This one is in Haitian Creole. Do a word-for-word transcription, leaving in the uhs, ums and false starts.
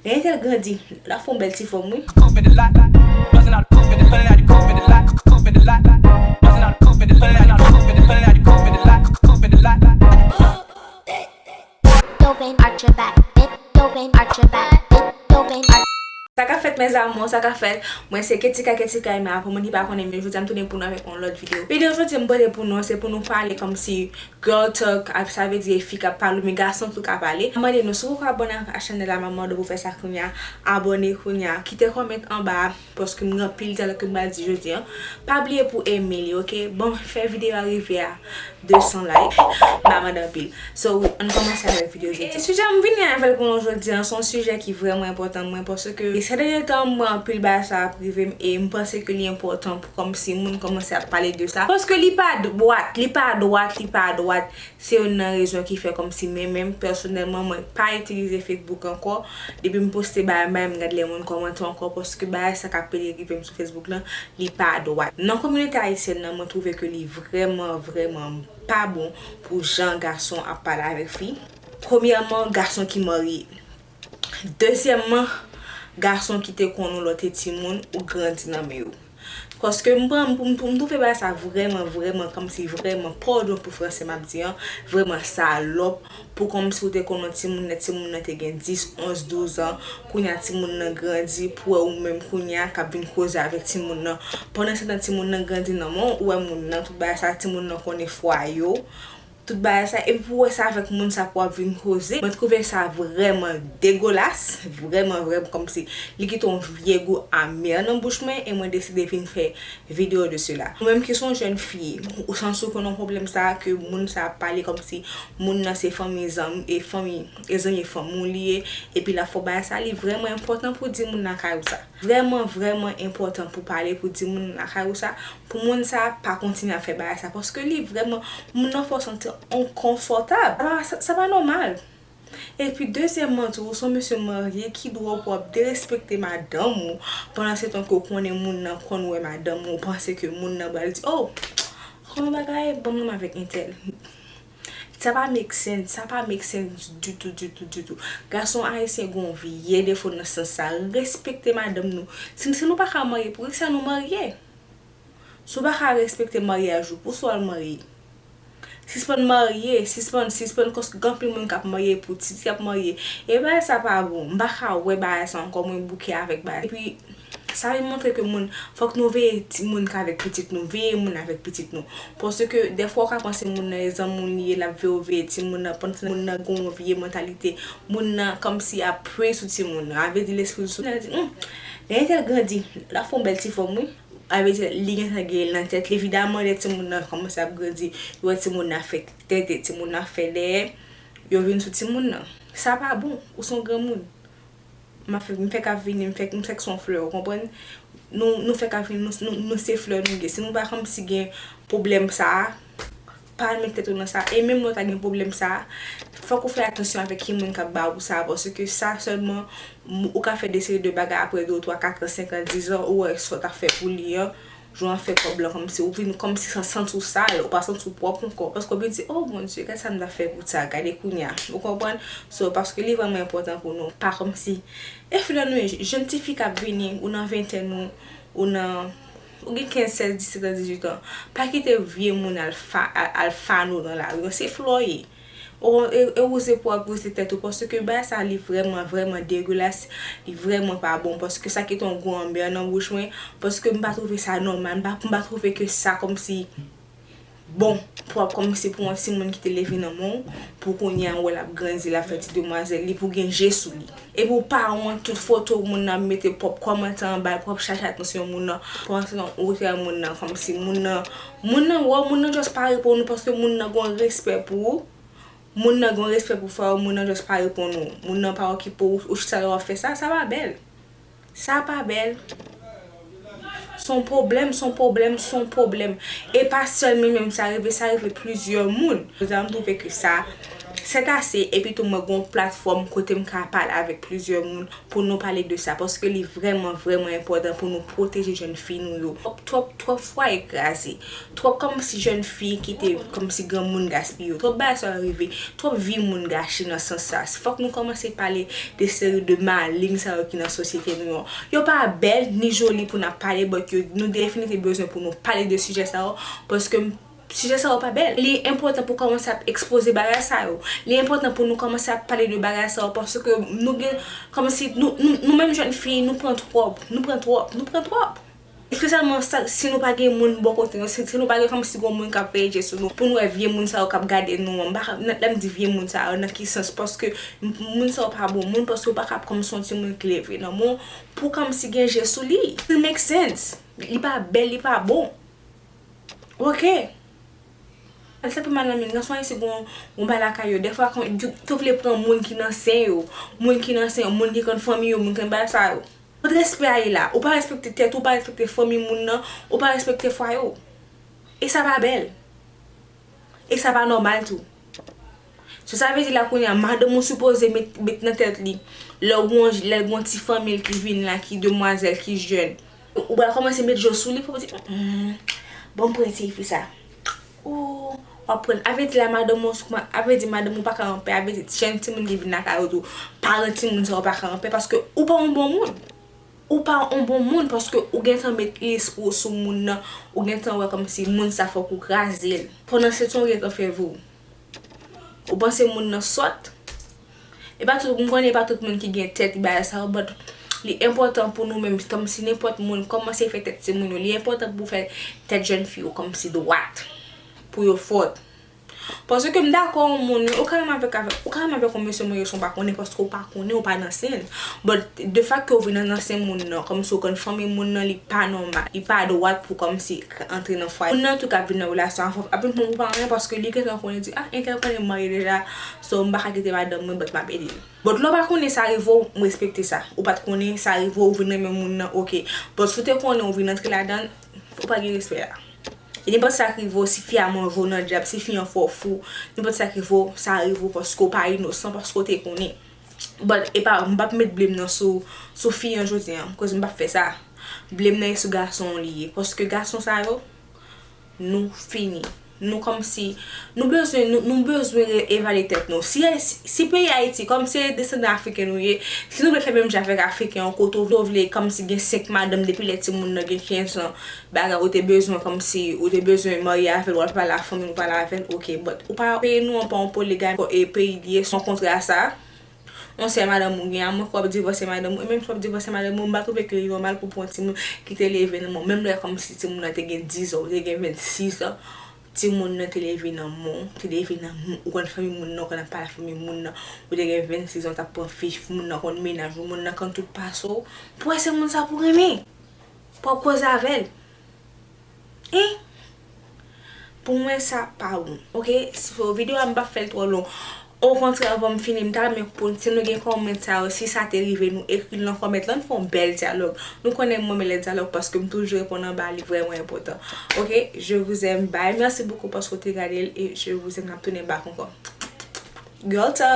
Lè entèl grandi, l ap fè yon bèl ti fòm, wi. Sa k ap fèt, mes amours, sa k ap fèt? Mwen se Ketika, Ketika, men pou moun ki pa konnen, men jodi a m tounen pou nou avèk yon lòt videyo. Videyo jodi a m pote pou nou, se pou nou pale kòmsi girl talk, ap, sa vle di fi k ap pale, men gason tou ka pale. M mande nou, si w poko abòne a chanèl la, m ap mande w pou fè sa kounye a, abòne kounye a, kite kòmantè anba a, paske m gen anpil talk ke m pral di jodi a. Pa bliye pou eme li, oke? Bon, fè videyo a rive a de san like, m ap mande anpil. So, ann kòmanse avèk videyo jodi a. E sijè m vini avè l pou nou jodi a, se yon sijè ki vrèman enpòtan mwen, paske se dènye tan m wè anpil bagay sa ap rive m, e m panse ke li enpòtan pou kòmsi moun kòmanse ap pale de sa. Paske li pa dwat, li pa dwat, li pa dwat. Se youn nan rezon ki fè kòmsi mwen menm, pèsonèlman, mwen pa itilize Facebook ankò. Depi m poste bagay, m pa menm gad lè moun kòmante ankò, paske bagay sa k ap pede rive m sou Facebook lan, li pa dwat. Nan kominote ayisyèn nan, mwen twouve ke li vrèman, vrèman pa bon pou jan gason ap pale avèk fi. Premyèman, gason ki marye. Dezyèmman, gason ki te konn ou lè w te timoun, ou grandi nan men yo. Paske m pran, m, m, m twouve bagay sa vrèman, vrèman, kòmsi vrèman, padon pou franse m ap di an, vrèman salòp, pou kòmsi w te konn yon timoun, lè timoun nan te gen dis, onz, douz an, kounye a timoun nan grandi, pou wè ou menm kounye a k ap vin koze avèk timoun nan. Pandan se tan timoun nan grandi nan men w, ou wè moun nan, tout bagay sa, timoun nan konnen fwaye w, tout bagay sa, epi pou wè sa avèk moun sa pou w ap vin koze. Mwen twouve sa vrèman degolas, vrèman, vrèman, kòmsi li kite yon vye gou amè nan bouch mwen, e mwen deside vin fè videyo de sela. Ou menm ki se yon jèn fi, ou santi w konn yon pwoblèm sa, ke moun sa ap pale kòmsi moun nan se fanmi zanmi, e fanmi, e zanmi fanmi w li ye, epi l ap fè w bagay sa, li vrèman enpòtan pou w di moun lakay ou sa. Vrèman, vrèman enpòtan pou w pale, pou w di moun lakay ou sa, pou moun sa pa kontinye ap fè bagay sa, paske li vrèman, moun nan fè w santi onkonfòtab. Sa pa, sa, sa pa nòmal. Epi, dezyèmman tou, ou se yon mesye marye, ki dwa w pou w ap derespekte madanm ou, pandan se tan ke w konnen moun nan konn wè madanm ou, ou panse ke moun nan pral di, "Oh, kòman bagay, ban m renmen avèk entèl." Sa pa make sense, sa pa make sense ditou, ditou, ditou. Gason ayisyen gen yon vye defo nan sans sa. Respekte madanm nou. Si, si nou pa ka marye, poukisa nou marye? Si w pa ka respekte maryaj ou, poukisa w al marye? Sispann marye, sispann, sispann, paske gen anpil moun k ap marye pou tit, y ap marye. E bagay sa pa bon. M pa ka wè bagay sa ankò, mwen bouke avèk bagay. Epi, sa vin montre ke moun, fòk nou veye timoun k avèk pitit nou, veye moun avèk pitit nou. Paske dèfwa w ka panse moun nan e zanmi w li ye, l ap veye w veye timoun nan, pandan moun nan gen yon vye mantalite, moun nan kòmsi ap prey sou timoun nan. A vle di lespri l sou, l di, "Hmm, lè entèl grandi, l ap fè yon bèl ti fòm, wi." A vle di, li gentan gen l nan tèt li. Evidaman, lè timoun nan kòmanse ap grandi, yo wè timoun nan fè tenten, timoun nan fè dèyè, yo vin sou timoun nan. Sa pa bon, ou se yon granmoun. M ap fè, m fèk ap vini, m fèk, m fèk se yon flè, ou konprann? Nou, nou fèk ap vini, nou, nou, nou se flè nou ye. Si nou pa kòmsi gen pwoblèm sa a, pa al met tèt ou nan sa. E menm lè w ta gen pwoblèm sa a, fòk ou fè atansyon avèk ki moun k ap ba ou sa, paske sa sèlman, m, ou ka fè de seri de bagay apre de, twa, kat an, senk an, diz an, ou wè sa w t ap fè pou li an, jan w ap fè kòb lan, kòmsi ou vin, kòmsi sa santi w sal, ou pa santi w pwòp ankò. Paske w vin di, "Oh, Bondye, gade sa m t ap fè pou sa, gade kounye a." Ou konprann? So, paske li vrèman enpòtan pou nou, pa kòmsi, e flè nou ye, jèn ti fi k ap vini, ou nan ventèn ou, ou nan, ou gen kenz, sèz, disèt an, dizuit an, pa kite vye moun al fa-, al, al fane w nan lari an, se flè w ye. Ou, e, e wouze pou w ap wouze tèt ou, paske bagay sa li vrèman, vrèman degelas, li vrèman pa bon, paske sa kite yon gou anmè nan bouch mwen, paske m pa twouve sa nòmal, m pa, m pa twouve ke sa kòmsi bon, pou w ap kòmsi pou yon timoun ki te leve nan men w, pou kounye a w wè l ap grandi, l ap fè ti demwazèl, li pou gen je sou li. Epi w pa wont, tout foto moun nan ap mete, pwòp kòmantè anba, pwòp chache atansyon moun nan, panse ou trè moun nan, kòmsi moun nan, moun nan, wè, moun nan just pa reponn ou paske moun nan gen respè pou ou. Moun nan gen respè pou frè w, moun nan just pa reponn ou. Moun nan pa okipe w, ou chita la w ap fè sa, sa pa bèl. Sa pa bèl. Se yon pwoblèm, se yon pwoblèm, se yon pwoblèm. E pa sèl mwen menm sa rive, sa rive plizyè moun. Jodi a, m twouve ke sa, Sètase, epi tou mwen gen yon platfòm kote m ka pale avèk plizyè moun pou nou pale de sa, paske li vrèman, vrèman enpòtan pou nou pwoteje jèn fi nou yo. Twòp, twòp, twòp fwaye kraze, twòp kòmsi jèn fi kite kòmsi granmoun gaspiye yo, twòp bagay sa yo rive, twòp vi moun gache nan sans sa. Fòk nou kòmanse pale de seri de maleng sa yo ki nan sosyete nou an. Yo pa bèl ni joli pou n ap pale, but yo, nou definitely bezwen pou nou pale de sijè sa yo, paske sijè sa yo pa bèl. Li enpòtan pou kòmanse ap ekspoze bagay sa yo. Li enpòtan pou nou kòmanse ap pale de bagay sa yo, paske nou gen, kòmsi nou, nou, nou menm jèn fi, nou pran twòp, nou pran twòp, nou pran twòp. Espesyalman sa, si nou pa gen moun bò kote nou, si, si nou pa gen kòmsi gon moun k ap veye je sou nou, pou nou wè vye moun sa yo k ap gade nou an. M pa ka, lè m di vye moun sa yo, nan ki sans? Paske m, moun sa yo pa bon moun, paske ou pa ka ap kòmsi yon timoun ki leve nan men w, pou kòmsi gen je sou li. It make sense. Li pa bèl, li pa bon. Ok. Al sape madanm li, nan swen si gon, gon bagay lakay yo. Dèfwa, kon, yo, yo vle pran moun ki nan sen yo, moun ki nan sen yo, moun ki konn fanmi yo, moun ki konn bagay sa yo. Kot respè a ye la? Ou pa respekte tèt ou, ou pa respekte fanmi moun nan, ou pa respekte fwaye w. E sa pa bèl. E sa pa nòmal tou. So, sa vle di la kounye a, madanm ou sipoze met, met nan tèt li, lè w gen, lè w gen yon ti fanmi l ki vini la, ki demwazèl, ki jèn, ou pral kòmanse met je w sou li pou w di, "Hmm, bon, m pran ti fi sa." Ou, w ap pran, avè di la madanm ou, avè di madanm ou pa ka anpè, avè di jèn timoun ki vin lakay ou tou, paran timoun sa yo pa ka anpè, paske ou pa yon bon moun. Ou pa yon bon moun, paske ou gentan met lespri w sou moun nan, ou gentan wè kòmsi moun sa fòk ou kraze l. Pandan se tan ou gentan fè vi w. Ou panse moun nan sòt? E pa tout, m konnen e pa tout moun ki gen tèt bagay sa yo, but li enpòtan pou nou menm, kòmsi nenpòt moun, kòmanse fè tèt timoun yo. Li enpòtan pou w fè tèt jèn fi yo kòmsi dwat, pou yo fòt. Paske m dakò yon moun, ou ka renmen avèk, avèk, ou ka renmen avèk yon mesye, mwen, yo son pa konnen, paske ou pa konnen, ou pa nan sen. But de fact ke ou vin nan, nan sen moun nan, kòmsi ou konn fanmi moun nan, li pa nòmal, li pa dwat pou kòmsi antre nan fwaye. Moun nan tou ka vin nan relasyon avè w, apre moun ou pa renmen, paske li gentan konnen di, "Ah, entèl konnen m marye deja, so m pa ka kite madanm mwen, but m ap ede l." But lè w pa konnen sa rive w, m respekte sa. Ou pa t konnen sa rive w, ou vin renmen moun nan, ok. But si w te konnen, ou vin antre ladan l, ou pa gen respè la. E nenpòt sa k rive w, si fi a manje w nan dyab, si fi an fè w fou, nenpòt sa k rive w, sa rive w paske w pa inosan, paske w te konnen. But e pa, m p ap met blame nan sou, sou fi an jodi an, koz m p ap fè sa. Blame nan e sou gason an li ye. Paske gason sa yo, nou fini. Nou kòmsi, nou bezwen, nou, nou bezwen re-evalye tèt nou. Si, si, si peyi Ayiti, kòm se desandan Afriken nou ye, si nou vle fè menm jan avèk Afriken an, kote w vle, w vle kòmsi gen senk madanm depi lè timoun nan gen kenz an, bagay, ou te bezwen kòmsi, ou te bezwen marye avè l, w al pale a fanmi w, pale avè l, ok, but ou pa, peyi nou an pa yon poligami, e peyi l ye, se yon kontra sa. Yon sèl madanm ou gen, a mwen ke w ap divòse madanm ou, e menm si w ap divòse madanm ou, m pa twouve ke li nòmal pou, pou yon timoun ki te leve nan men w, menm lè kòmsi timoun nan te gen diz an, ou te gen vennsis an, timoun nan te leve nan men w, te leve nan men w, ou konn fanmi moun nan, ou konn ap pale fanmi moun nan, ou te gen vennsis an, w t ap pran fi moun nan, konn mennaj ou, moun nan konn tout pase w, pou wè se moun sa pou renmen, pou w ap koze avè l. Hein? Pou mwen, sa pa bon. Ok? So, videyo a, m p ap fè l twò long. Okontrè, anvan m fini, m ta renmen pou si nou gen kòmantè sa yo, si sa te rive nou, ekri l nan kòmantè la, nou fè yon bèl dyalòg. Nou konnen m renmen lè dyalòg paske m toujou reponn anba, li vrèman enpòtan. Ok? Je vous aime, bye. Merci beaucoup paske w te gade l e je vous aime, n ap tounen back ankò. Girl talk.